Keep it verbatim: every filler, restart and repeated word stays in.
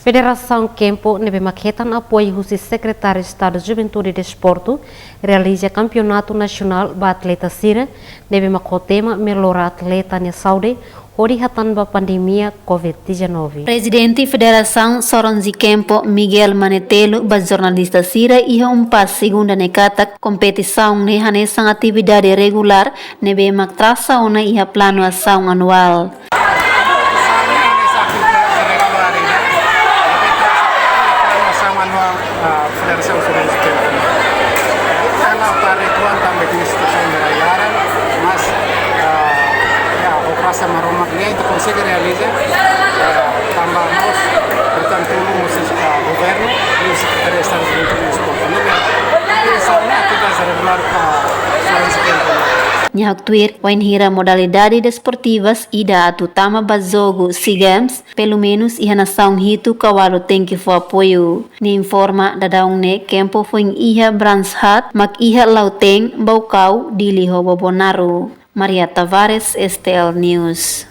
Federasaun Kempo ne'ebé mak hetan apoiu husi Sekretáriu Estadu Juventude Desportu realiza kampeonatu nasionál ba atleta sira ne'ebé mak ho tema Melhora Atleta nia Saúde hodi hatán ba pandemia covid dezanove. Prezidente Federasaun Soronzi Kempo, Miguel Manetelu, ba jornalista sira iha Unpaz Segunda ne'e katak kompetisaun ne'e hanesan atividade regulár ne'ebé mak trasa ona iha planu asaun anuál. Federasaun Soronzi Kempo. Tanba para ritual tanba instituisaun ne'e rai laran, mas, ah, ya, ho grasa Maromak nian ita konsege realiza, ah, tanba mós, portantu, mós, ah, governu, e Sekretaria Estadu Juventude Desportu. Ne'ebé, ida-ne'e atividade regulár, ah, Soronzi Kempo. Nia haktuir, wainhira modalidade desportivas ida atu tama ba jogu SEA Games, pelumenus iha nasaun hitu ka ualu tenke fó apoiu. Nia informa daudaun ne'e Kempo foin iha Brands Hatz, mak iha Lautém, Baucau, Dili ho Bobonaro. Maria Tavares, S T L News.